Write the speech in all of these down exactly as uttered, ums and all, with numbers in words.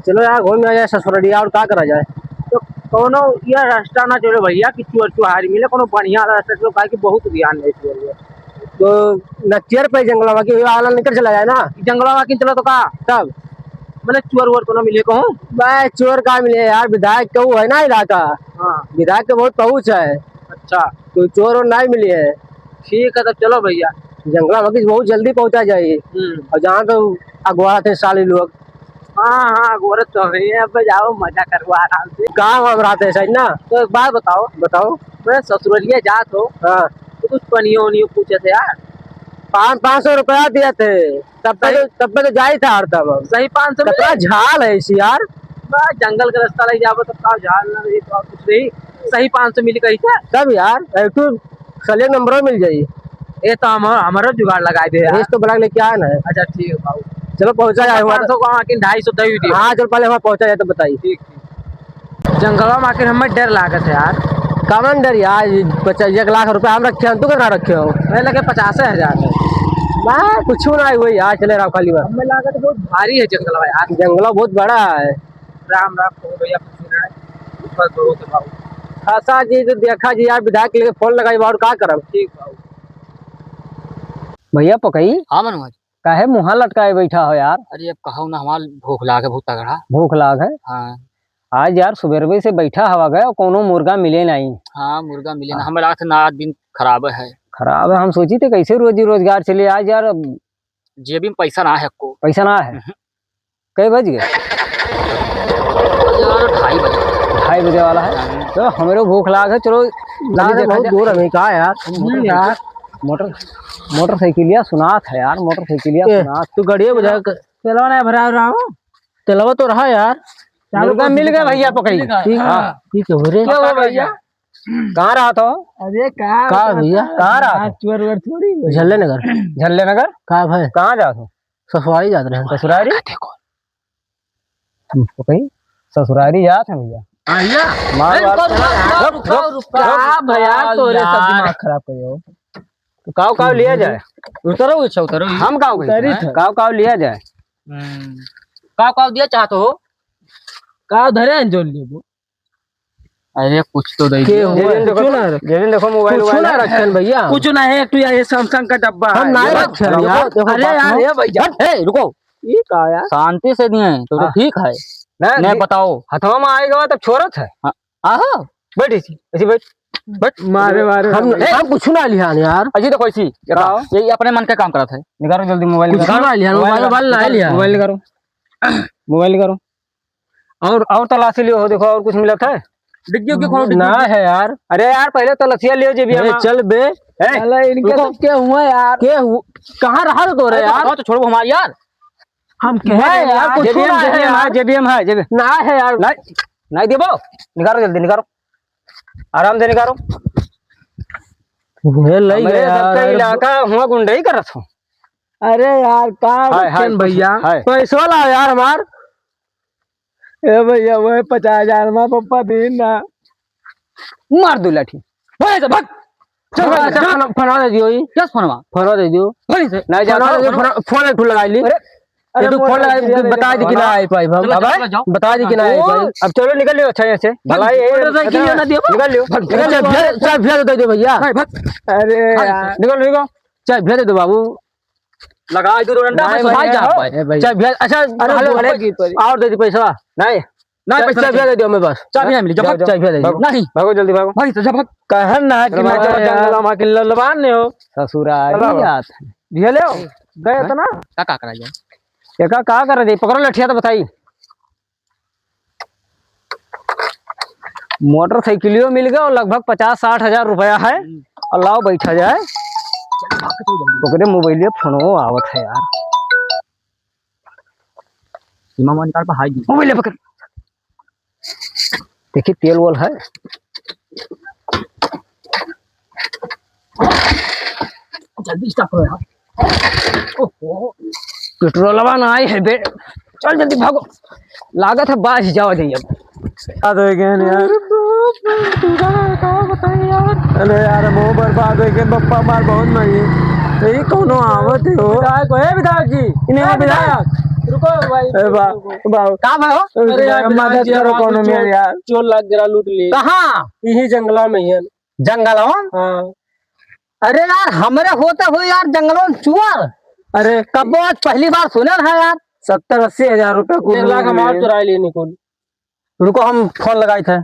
चलो यार, घूम आ जाए ससुररिया, और का करा जाए? तो कौनो ये रास्ता ना चलो भैया कि चोर चुहारी मिले, कौनो बढ़िया रास्ता चलो, काहे कि बहुत ध्यान है चोर ये। तो नच्चर पे जंगलवा की वाला निकल चला जाए ना। जंगलवा की चलो तो का? तब? मतलब चोर वोर तो ना मिले कहूँ? बे, चोर का मिले यार, विधायक के वो है ना इलाका। हाँ। विधायक के बहुत पहुँच है। अच्छा। तो चोर और नहीं मिले है। ठीक है, तब चलो भैया। जंगलवा की बहुत जल्दी पहुँचा जाए। हम्म। और जहाँ तो अगवा थे साले लोग। हाँ, हाँ, गोरत तो है, अब जाओ, मजा करो आराम से। काम हम रहते हैं सही ना? तो एक बात बताओ। बताओ। मैं ससुरलिया जात हो, हाँ। तो कुछ पनियो उनियो पूछे थे यार। पाँच, पाँच सौ रुपया दिए थे, तब पे सही। तो, तब पे तो जाई था हरदम। सही पाँच सौ कितना मिले? झाल है इसी यार। बस जंगल का रास्ता लग जाओ, तब का झाल ना रही, तो और कुछ नहीं। सही पाँच सौ मिली कही क्या? तब यार, एक ठो select number मिल जाई। ये तो हम, हमारा जुगाड़ लगाए दे यार। रेस तो बड़ा लेके आए ना। अच्छा, ठीक है बाबू। चलो, पहुंचा जाए वहाँ। पाँच सौ को आके ढाई सौ दे ही दियो। हाँ, चलो, पहले वहाँ पहुंचा जाए तो बताइए। ठीक, ठीक। जंगलवा में आखिर हमें डर लागत है यार। कवन डर यार? ये पचास, एक लाख रुपया हम रखे हैं, तू कितना रखे हो? मेरे लगे पचास हजार है। मैं कुछ ना हुआ यार, चले रहो खाली बार। हमें लागत बहुत भारी है जंगलवा यार। जंगलवा बहुत बड़ा है। राम राम कहो भैया, कुछ ना है। ऊपर करो तो बाबू। फंसा जी तो देखा जी यार, विधायक के लिए फोन लगाई और का करब? ठीक बाबू। भैया पकई। हाँ मनोज। काहे मुँहा लटकाए बैठा हो यार? अरे अब कहो ना, हमार भूख लाग है बहुत तगड़ा। भूख लाग है? हाँ। आज यार सुबेरवे से बैठा हवा गए और कोनो मुर्गा मिले नहीं। हाँ, मुर्गा मिले ना। हाँ। हमें लागत है ना, आज दिन खराब है। खराब है, हम सोची थे कैसे रोजी रोजगार चले। आज यार अब जेबी में पैसा ना है को। पैसा ना है? हम्म। कै बज गए? यार, ढाई बजे। ढाई बजे वाला है। हाँ। चलो, हमरो भूख लाग है, चलो, ना जल्दी रे, देखा बहुत जाए। दूर है, का यार? हम्म, यार। मोटर, मोटरसाइकिलिया सुनात है यार, मोटरसाइकिलिया ए, सुनात। तू गाड़िया बुझा के तेलवा नहीं भरा रहा हूँ। तेलवा तो रहा यार। चालू मुर्गा कर मिल गया भैया, पकड़ी। ठीक है। हाँ। ठीक है, बोले। क्या हुआ भैया? कहाँ रहा था? अरे का का भैया? कहाँ रहा था? चोर वोर थोड़ी हुई। झल्ले नगर। झल्ले नगर? का भाई? कहाँ जात हो? ससुरारी जात रहे। ससुरारी? हम तो कहीं ससुरारी जात हैं भैया। भैया? मार अरे वार रुको, रुको, रुको, रुको, रुक, रुको, रुक। का भैया, रुक, तोरे सब यार। दिमाग खराब करियो। तो काव काव लिया जाए? उतरो, अच्छा, उतरो। हम काव कही? उतरी थे। काव काव लिया जाए? हम्म। काव काव दिया चाहत हो? काव धरे हैं जोन लेबो? अरे कुछ तो दे के दो। हुआ? जेबिन देखो, कुछ ना रख-, जेबिन देखो, मोबाइल कुछ वोबाइल ना है। रखन भैया। कुछ ना है, तू ये Samsung का डब्बा हम है। ना ये रखन देखो, यार। देखो, अरे बात यार, सुनो। ये भैया। हट, ए, रुको। ये का यार? शांति से दिए हैं, तो, तो हाँ। ठीक है। नहीं, नहीं, नहीं, बताओ। हथवा में आएगा तब छोड़त है। हाँ, आहो। बैठ इसी, इसी बैठ। बैठ। मारे, मारे, हम, मारे। हम कुछ ना लिहान यार। अजी देखो इसी, ये का? ये अपने मन का काम करत है। निकालो जल्दी मोबाइल कुछ निकालो। ना लिहान, मोबाइल मोबाइल, निकालो। मोबाइल ना लिहान। मोबाइल निकालो। मोबाइल निकालो। और, और तलाशी लियो हो, देखो और कुछ मिलत है? डिग्गी उग्गी खोलो, डिग्गी ना उग्गी। है यार। अरे यार, पहले तलाशिया लियो जेबिया अरे में। चल बे। ए, साला इनका रुको। तो क्या हुआ यार? क्या हु-, कहाँ रहा तो तोरे अरे तो यार? बताओ तो छोड़ो हमार यार। हम कह रहे हैं यार, कुछ जेबिया में, ना है जेबिया में यार। है, जेबिया में है, जेबिया में। ना है यार। नहीं, नहीं देबो। निकालो जल्दी, निकालो। आराम से निकालो। ये लई हमरे गया सबका यार। इलाका हुआ गुंडई करत हो। अरे यार, का हाय, हाय, बच्चन भैया? हाय। पैसवा लाओ यार हमार। ए भैया, वही पचास हजार मा पप्पा दीन ना। मार दो लाठी। भाग से, भाग। चल, भाग, चल, चल। फोन, फोन दे दियो ई। क्या फोनवा? फोन दे दियो। भाग से। नहीं जाओ, फोन दे दियो, फोन, फोन एक ठो लगाई ली। अरे, अरे, ये तो फोन लगाई, बता दी कि ना आई पाई हम। चलो, चलो, जाओ। बता दी कि ना आई पाई। अब चलो, निकल लियो, अच्छा, यहाँ से। भलाई है, मोटरसाइकिल ना दियो। निकल लियो। भाग, निकल, चाय भेज, चाय भेज दे दो भैया। भाग, भाग। अरे भाग। यार। निकल, निकल। चाय भेज दे दो बाबू। लगा दो डंडा, नहीं बस भाई, भाग जा। ए भाई। चाय भेज, अच्छा, अरे, हेलो, बोले की परी। और दे दी पैसा। नहीं। नहीं, चाय, पैसा चाय नहीं। भेज दे दियो मैं बस। चाबी नहीं मिली, जब जाओ, भाग। जाओ। चाय भेज दे दियो। भागो। नहीं। भागो जल्दी भागो। भाई, तो जब भाग। कहन ना कि अरे मैं बाबा जब यार। जंगल में अकेले लबान ने हो। ससुरारी चलो। जात है। ये ले हो। गए तो ना? का, का करा जाए? ये का, का करे दे? पकड़ो लठिया तो बताई। मोटरसाइकिलियो मिल गया और लगभग पचास साठ हजार रुपया है। हम्म। और लाओ बैठा जाए। ओकरे मोबाइलिया फोनो आवत है यार। सीमा मोबाइल कार्ड पर हाई जी। मोबाइल पकड़। देखिए, तेल वोल है। जल्दी start करो यार। ओहो, पेट्रोलवा ना आई है बे। चल जल्दी भागो। लागत है बाज जावा जाइए अब। याद हो गए यार। अरे बाप रे, तू का, का बताई यार। अरे यार, हम बर्बाद हो गए, पप्पा मार बहुत मारी है। तो ये कौनो आवत है हो? विधायक, ए विधायक जी, इन्हें ए विधायक। विधायक। ए बा-, बाबू। का भाई हो? अरे यार, मदद करो कौनो मेरे यार। चोर लाग जरा लूट लिए। कहाँ? यही जंगला में ही है। जंगलवा? हाँ। अरे यार, हमरे होते हुए यार जंगलवा में चोर? अरे। कब्बो आज पहली बार सुनल है यार। सत्तर अस्सी हजार रुपया कुल एक लाख हमार चुरा लिए निकुल। रुको, हम फोन लगाई थे,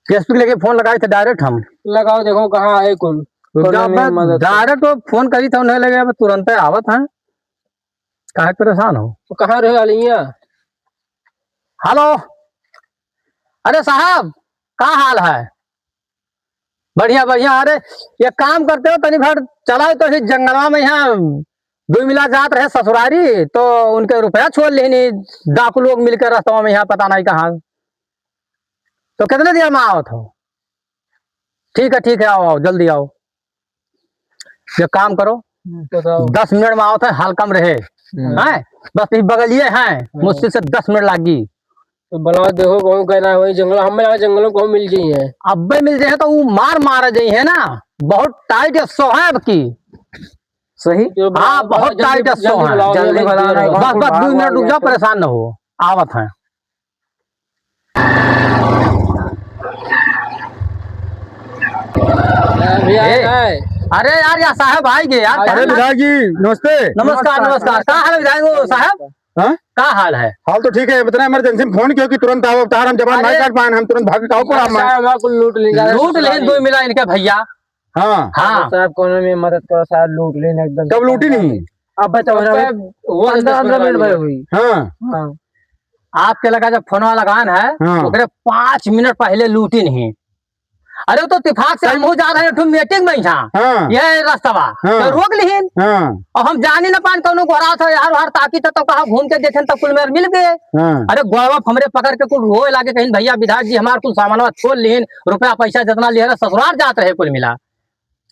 एसपी के लेके फोन लगाई थे डायरेक्ट हम। लगाओ, देखो कहाँ है कुल। रुक जाओ, कौनो में मदद कर। डायरेक्ट वो फोन करी था, उन्हें लगे अब तुरंत आवत है। काहे परेशान हो? तो कहाँ रहे वाली हैं? हेलो, अरे साहब, का हाल है? बढ़िया, बढ़िया। अरे, एक काम करते हो, तनी भर चलाओ तो ही जंगलवा में यहाँ दुइ मिला जात रहे ससुरारी, तो उनके रुपया छोड़ लेनी, डाकू लोग मिलकर रस्तवा में यहाँ पता नहीं कहाँ। तो कितने देर में आवत हो? ठीक है, ठीक है, आओ, आओ, जल्दी आओ। एक काम करो, हम्म। बताओ। दस मिनट में आवत है, हल्का में रहे। हम्म। हैं? बस ये बगलिए हैं, हम्म। मुश्किल से दस मिनट लागी। तो बलाओ, देखो, कहूँ कहना है, वही जंगल, हमें यहाँ जंगलों को मिल जाइए। अब्बे मिल जाए तो वो मार मारा जाइए ना, बहुत टाइट है सो है अब की। सही? तो बलाओ, हाँ, बहुत जल्दी, टाइट है सो जल्दी है। बलाओ, जल्दी जल्दी बलाओ, बलाओ। बस, बस, भाग, दो मिनट भाग, रुक जाओ, भाग। परेशान न हो, आवत हैं। भैया, ए, आए। अरे यार, या साहब आइ गए यार। अरे विधायक जी, नमस्ते। नमस्कार, नमस्कार। का हाल है विधायक साहब? हाँ? का हाल है? हाल तो ठीक है, इतना इमरजेंसी में फोन किया कि तुरंत आओ, तार हम जबान अरे, नहीं काट पाए, हम तुरंत भाग के आओ, पर आप अच्छा, हमारा कुल लूट ले जा रहे हैं लूट ले ससुराल। दो मिला इनके भैया। हाँ। हाँ। साहब, कोनो में मदद करो साहब, लूट लेन एकदम। कब लूटी नहीं? अब बताओ, अब वो पंद्रह, पंद्रह मिनट भर हुई। हाँ। हाँ। आपके लगा जब फोनवा लगान है, हाँ। ओकरे पाँच मिनट पहले लूटी नहीं। अरे, वो तो इत्तेफाक से हम हो जा रहे हैं, एक ठो मीटिंग में यहाँ। हाँ। ये रास्तवा, हाँ। तो रोक लिहिन। हाँ। और हम जानी ना पान कौनो गोरा था, यार, हर ताकी तो, तो कहाँ घूम के देखें, तो कुल मेर मिल गए। हाँ। अरे, गोड़वा हमरे पकड़ के कुल रोए लागे, कहीं, "भैया विधायक जी, हमार कुल सामानवा छोड़ लिहिन, रुपया पैसा जितना लिहे रहे, ससुराल जात रहे कुल मिला।"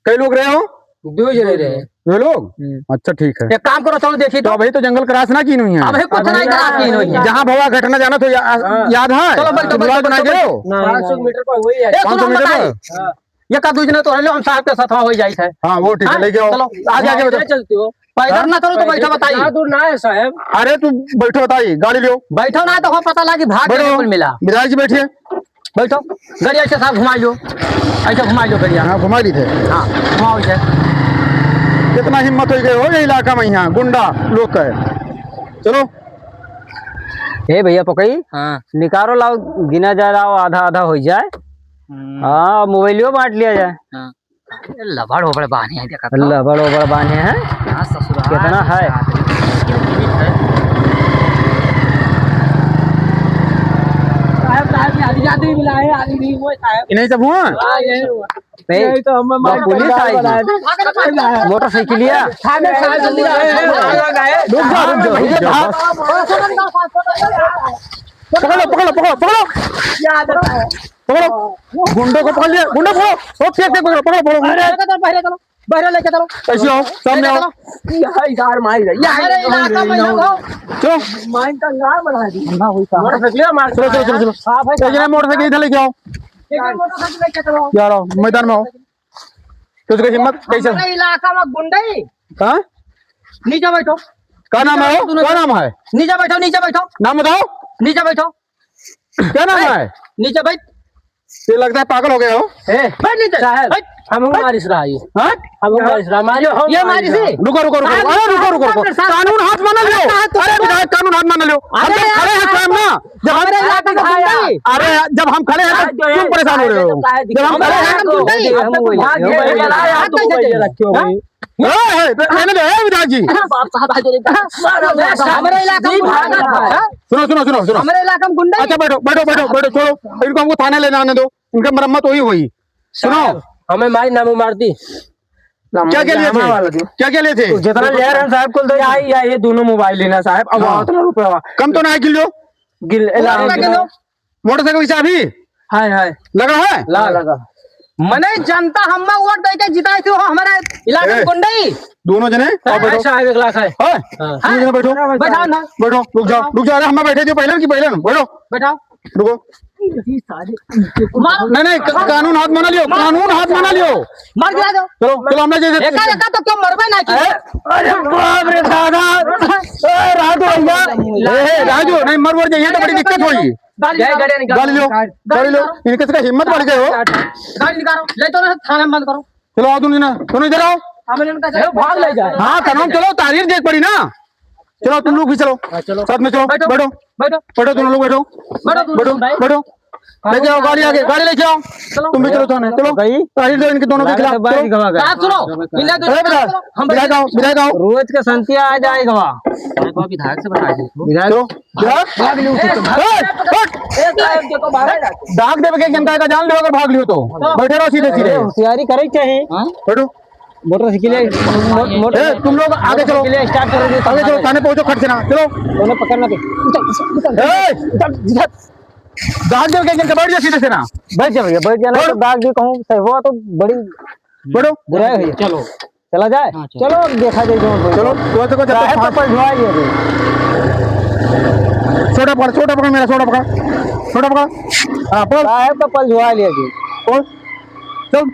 कई लोग रहे हो? दो जने रहे। दो लोग? हम्म। अच्छा, ठीक है। एक काम करो, चलो देखी तो। तो अभी तो जंगल क्रॉस ना की हुई है। अभी कुछ नहीं क्रॉस की हुई है। जहाँ भवा घटना जाना तो या-, हाँ। याद है? चलो, बैठो, तो बुला बैठो, के ना बैठो। गयो? नहीं, पाँच सौ नहीं। मीटर पर वही है। ए, सुनो, पाँच सौ मीटर बताई। पर? हाँ। ये का दो जने तो रह लो, हम साहब के साथ वहाँ वही जाइत है। हाँ, वो ठीक है, हाँ? ले जाओ। चलो। आगे, आगे हाँ, बताओ। चल तू। पैदल ना चलो तो बैठो, बताई। ना दूर ना है साहब। अरे तू बैठो, बताई, गाड़ी लियो। बैठो ना तो हो पता लागी भाग बैठो। के कुल मिला। विधायक जी बैठिए। बैठो, गाड़ी ऐसे साहब घुमाई लो, ऐसे घुमाई लो गाड़ी। हाँ, घुमाई ली थे। हाँ, घुमाओ इसे। कितना हिम्मत हो गए हो ये इलाका में, यहाँ गुंडा लोग का है। चलो। ए भैया पकई, हाँ। निकारो लाओ, गिना जाए लाओ, आधा आधा हो जाए। हम्म। हाँ, मोबाइलियो बांट लिया जाए। हाँ। लबड़ ओबड़ बान्हे हैं, देखा था? लबड़ ओबड़ बान्हे हैं? हाँ, ससुराल कितना है? साहब, साहब, ये आदमी, आदमी मिला है, आदमी नहीं हुआ, साहब। कि नहीं सब हुआ? हाँ, यही हुआ। नहीं, यही तो हमें मार पुलिस आई थी। मोटरसाइकिलिया। हाँ, मैं साहब, जल्दी आ। रुक जा, रुक जा, रुक जा। पकड़ो, पकड़ो, पकड़ो, पकड़ो। क्या आता है? पकड़ो, गुंडों को पकड़ लिया, गुंडों को पकड़ो, ओ, फेंक दे, पकड़ो, पकड़ो, पकड़ो। अरे, लेके चलो, बहरे चलो, बहरे लेके चलो। कैसे हो? सामने आओ। चलो। यही यार मार गई, यही हमारे इलाका में लोग हो। चलो। माइन का गांव बना दी। ना हुई साहब। मोटरसाइकिल मार चलो, चलो, चलो, चलो। हाँ भाई, एक जने मोटरसाइकिल इधर लेके आओ। एक जने मोटरसाइकिल लेके चलो। यार आओ, मैदान में आओ। तो इसका हिम्मत कैसे? हमारे इलाका में गुंडे। हाँ? नीचे बैठो। का नाम है वो? का नाम है? नीचे बैठो, नीचे बैठो। नाम बताओ। नीचे बैठो। क्या नाम है? नीचे बैठ। ये लगता है पागल हो गया हो। ए, बैठ नीचे। साहब, बैठ। हम बैठ। मारिस रहा है। हाँ? हम मारिस रहा, मारियो, हम ये मारिस मारिस रहा। रुको, रुको, रुको। अरे, अरे, रुको, रुको, रुको। कानून हाथ में ना लियो। अरे, विधायक, कानून हाथ में ना लियो। हम अरे, जब खड़े हैं स्वयं ना, जब हम हमारे इलाका का गुंडा है। अरे, जब हम खड़े हैं तो क्यों परेशान हो रहे हो? जब हम खड़े हैं, हम गुंडा ही। हम तो भाग गए। ए, ए, तो रहने दो, ए, विधायक जी। हमारे इलाका में गुंडा है। सुनो, सुनो, सुनो, सुनो। हमारे इलाका में गुंडा है। अच्छा, बैठो, बैठो, बैठो, बैठो, छोड़ो। इनको हमको थाने ले जाने दो, इनका मरम्मत वही हुई। सुनो। साहब, हमें मारी ना, वो मार दी। क्या, क्या लिए थे? क्या, क्या लिए थे? जितना ले रहे हैं साहब, कुल दो। या, या, ये दोनों मोबाइल लेना साहब, अब हाँ। उतना रुपया। कम तो ना है, गिन लो। गिन, ला, गिन लो। मोटरसाइकिल की चाबी? हाय, हाय। लगा है? ला, लगा। मने जनता हम्मा वोट दे के जिताई थी, वो हमारे इलाका ए, में गुंडई। दोनों जने, आओ, हाँ, बैठो। साहब, एक लाख है। हाँ? हाँ। दोनों जने बैठो। बैठाओ ना। बैठो, रुक जाओ, रुक जाओ। अरे, हमें बैठे दो पहले कि पहले ना? बैठो। बैठाओ। रुको। मारो। नहीं, नहीं, क-, कानून हाथ में ना लियो, कानून हाथ में ना लियो। मार गिरा दो। चलो, चलो, हमने जैसे एका, एका तो क्यों मरबे ना की? अरे, अरे बाप रे दादा। ए, राजू भैया। ए, राजू, नहीं, मर वर जाइए तो बड़ी दिक्कत होई। गाड़ी निकालो। गाड़ी लो, गाड़ी लो। इनके से हिम्मत बढ़ गए हो। गाड़ी निकालो, ले चलो थाने में बंद करो। चलो, आओ तुम ना, तुम इधर आओ। हम इनका चलो, भाग ले जाए। हाँ, कानून चलो, तारीख देख पड़ी ना। चलो, तुम लोग भी चलो। हाँ, चलो। साथ में चलो, बैठो। बैठो। बैठो। बैठो, तुम लोग बैठो। बैठो, तुम बैठो, लोग। बैठो। लेके आओ गाड़ी आगे, गाड़ी लेके आओ। चलो। तुम भी चलो थाने, चलो। गई? तारीख दो इनके दोनों के खिलाफ, चलो। बात सुनो, मिला दो। अरे बेटा, हम बिराए गाँव, बिराए गाँव। रोज का संतिया आ जाएगा वहाँ। अरे, को विधायक से बता दो। विधायक चलो। ए, हट। ए, साहब, देखो, बाहर आ जाओ। दाग देवे के जनता का जान लो, अगर भाग लियो तो। बैठे रहो सीधे सीधे। अरे, होशियारी करे चाहिए। हाँ? बैठो। मोटरसाइकिल, मो-, मोटर-, ए, तुम लोग आगे चलो। मोटरसाइकिल start करो, आगे चलो, थाने पहुंचो, खट से ना। चलो। उन्हें पकड़ना दे। उधर, उधर, ए! उधर, उधर। दाग देवे के जनता, बैठ जाओ सीधे से ना। बैठ जाओ भैया, बैठ जाना। बैठो। तो दाग भी कहूँ, सही हुआ तो बड़ी बैठो। बुराई हुई। चलो। चला जाए? हाँ, चलो। चलो, अब देखा जाए जो होगा। चलो, वो तो कुछ साहब का पलझुआ लिया जी। छोटा पकड़, छोटा पकड़ मेरा, छोटा पकड़। छोटा पकड़। हाँ, पकड़। साहब का पलझुआ लिया जी। और चल।